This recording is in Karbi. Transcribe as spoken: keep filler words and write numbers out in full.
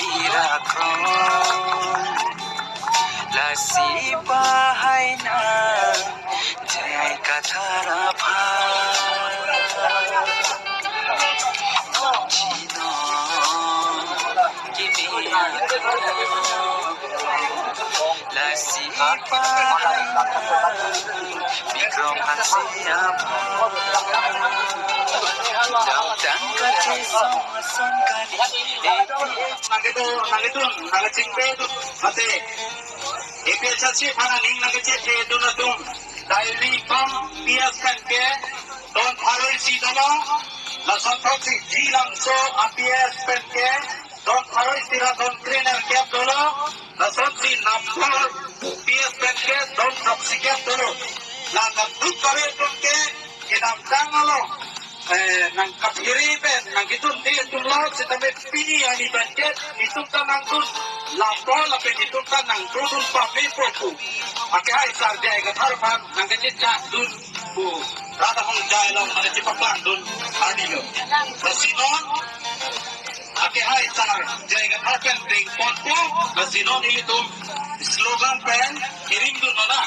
Ira krong lasi pahaina J I Kathar aphan chino kimi akrong lasi pahaina Bikrom Hanse aphan damtang kachesong ason kali A P H. Nangkedo, nangkedun, nangkechingpedun, mate A P H L C aphan aning nangkechethe dun atum, daily pam P S pen ke don pharo isi dolo, lason throksi G Langso a P S pen ke don pharo isi ra don krenerkep dolo, lasonsi Namphor P S pen ke don throksikep dolo. La nangduk kave atum ke kedamtang along, eh, nangkaphere pen nangkedunde atumlo, sitame pini arni pen ke itum ta nangdun lapo lapen itum ta nangdodun pamepo pu akehai sar J I Kathar aphan nangkechechak dun pu rat ahongjai along nangkechepaklang dun arnilo. Lasi non akehai sar J I Kathar pen dengponpo, lasi non ilitum slogan pen hiring dun nona.